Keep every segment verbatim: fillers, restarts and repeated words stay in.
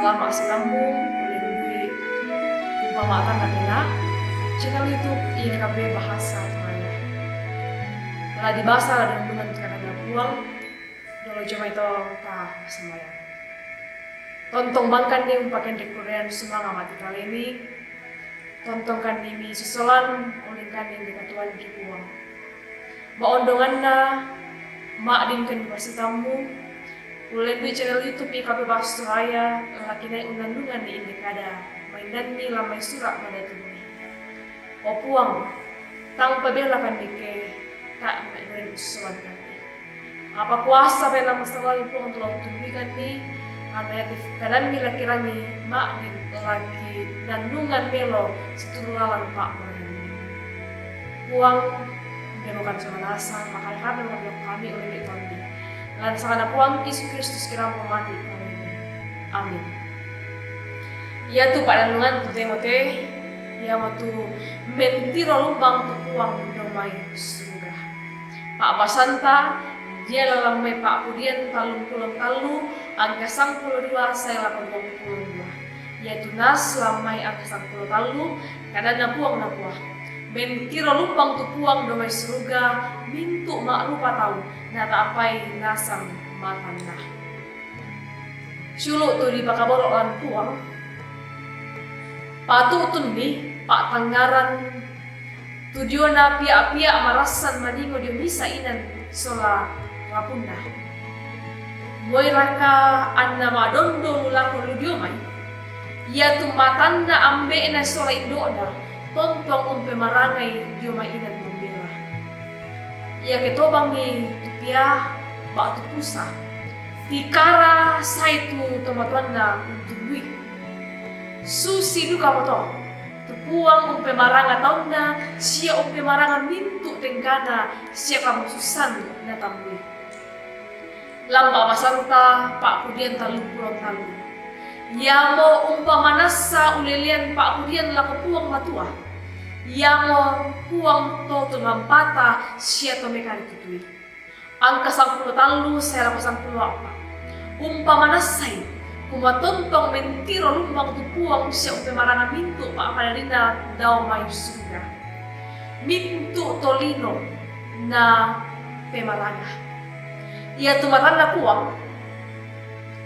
Salama' sannang mu, ulendui umpama' tanna pena, channel YouTube Y K B Bahasa Toraya. La dibasa la renungan kadanNa Puang, dolo jomai to ta sambayang. Tontong bangkanni umpakenre' korean sumanga' mati kalemi, tontongkanni mi sosolan, olingkanni inde katuoanki Puang. Ma'ondonganna, ma'dinkan pasitammu, ulendui channel YouTube Y K B Bahasa Toraya, la kinai unnannunganni inde kada, maindanni lan mai sura' madatunni. O Puang, tang pabelakanni ke, ta' ma'dinkan sosolankanni. Apa kuasa pela masalai Puang tu la uttunduikanni, apa yati kadanni la kirangi ma'din la kinannungan melo situru lalan pa'moreanni. Puang, memokan sola nasang, maka kami memokan kami oleh tonni. Lan sanganna Puang Yesus Kristus kirampo mati kami. Amin. Iatu pa'rennungan tu temo te, iamotu mentiro lumbang tu Puang dio mai suruga. Pa'basanta, Dio lalan mai Pa'pudian tallumpulo tallu, angka sangpulo dua sae lako duangpulo dua. Iatu Nas lalan mai angka sangpulo tallu, kadanNa Puang nakua, mentiro lumbang tu Puang dio mai suruga, mintu' ma'rupa tau, nata'pai nasang matanna. Siulu' tu dipakaboro' lan Puang, patu'tunni pa'tangngaran tu diona pia'-pia' marassan maningo dio misa' inan sola rapunna. Moiraka anna madondo lu lako lu dio mai? Iatu matanna ambe'na sola indo'na tontong umpemarangai dio mai inan mambela. Iake tobangi tu pia ba'tu pusa, tikara sae tu tomatoanna untundui. Susi dukamoto tu Puang umpemaranga taunna sia umpemaranga mintu' tenggana sia kamasussan natambui. Lan pa'basanta Pa'pudian tallumpulo tallu. Iamo umpamanassa ulelean pa'pudian lako Puang Matua. Iamo Puang to tumampata sia to mekaritutui. Angka sangpulo tallu sae lako sangpulo a'pa'. Umpamanassai, kumua tontong mentiro lumbang tu Puang sia umpemaranga mintu' pa'padadinna dao mai suruga. Mintu' tolino na pemaranga. Iatu matanna Puang,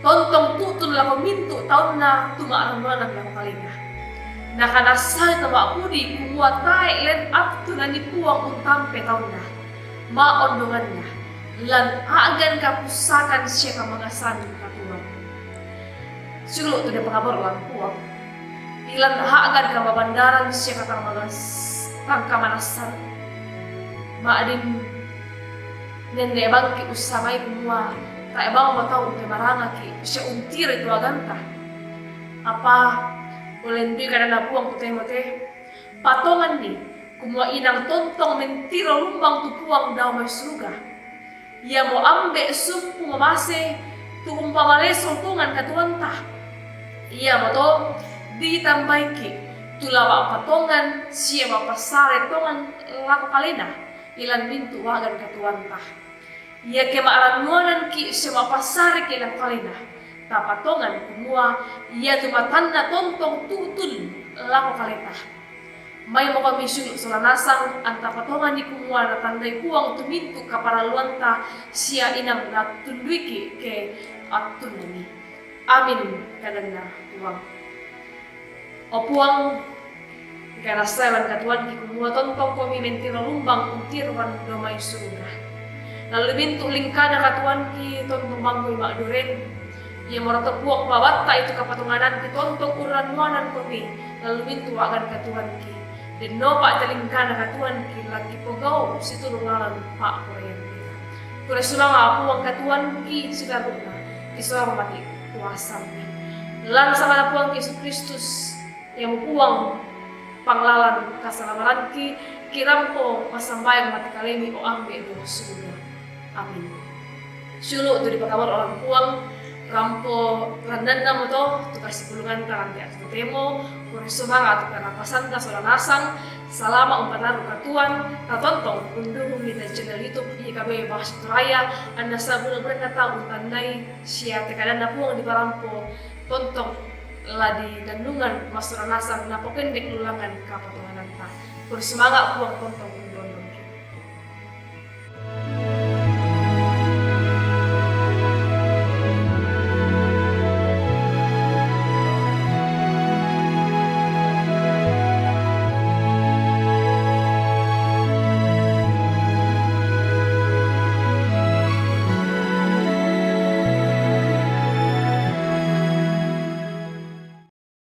tontong tu'tun lako mintu' taunna tu ma'rannuanan lako kalena. Nakanassai to ma'pudi kumua tae' len attunanni Puang untampe taunna, ma'ondonganna, lan a'gan kapussakan sia kamangassan katuoan. Siulu' tu dipakaboro' lan Puang, ilan a'gan kamabandaran sia katangmangas-, tangkamanassan. Ma'din nenne' bangki' ussangai kumua tae' bangmo tau umpemarangaki' sia untiroi tu a'ganta. Apa ulendui kadanNa Puang tu temo te, patonganni, kumua inang tontong mentiro lumbang tu Puang dao mai suruga. Iamo ambe' sumpu mamase tu umpamaleso tongan katuoanta. Iamoto ditambaiki' tu la ma'patongan sia ma'passare tongan lako kalena ilan mintu' a'gan katuoanta. Iake ma'rannuananki' sia ma'passareki' lako kalena, tapatongan kumua iatu matanna tontong tu'tun lako kaleta. Maimokomi siulu' sola nasang, anta patonganni kumua natandai Puang tu mintu' kaparalluanta sia inang natunduiki' ke attunnanni. Amin, kadanNa Puang. O Puang, ikanassai lan katuoanki kumua tontongkomi mentiro lumbang untiroan dao mai suruga. Lan lu mintu' lingkana katuoanki tontong bangkoi ma'dureng. Iamoto Puang pabattai tu kapatongananki tontong urrannuanankomi lan lu mintu' a'gan katuoanki. Denno pa'telingkana katuoanki la kipogau' situru lalan pa'poraianki. Kure sumanga' Puang katuoanki sitaru'na, kisolang mati kuasammi. Lan sanganNa Puang Yesus Kristus, iamo Puang panglalan kasalamaranki, kirampo massambayang mati kalemi o ambe' dio suruga. Amin. Siulu' tu dipakaboro' lan Puang, rampo rannannamo to tu kasipulunganta lan te' atu totemo, kure sumanga' tu karapasanta sola nasang, salama' umpataru' katuoan, tatontong unduhungi te channel YouTube Y K B Bahasa Toraya, anna sabuna-bunanna tau untandai sia te kadanNa Puang diparampo, Tontong la di dandungan maso ranasang, napo kendek lulangan kapatunganan ta. Kuri sumanga' Puang tontong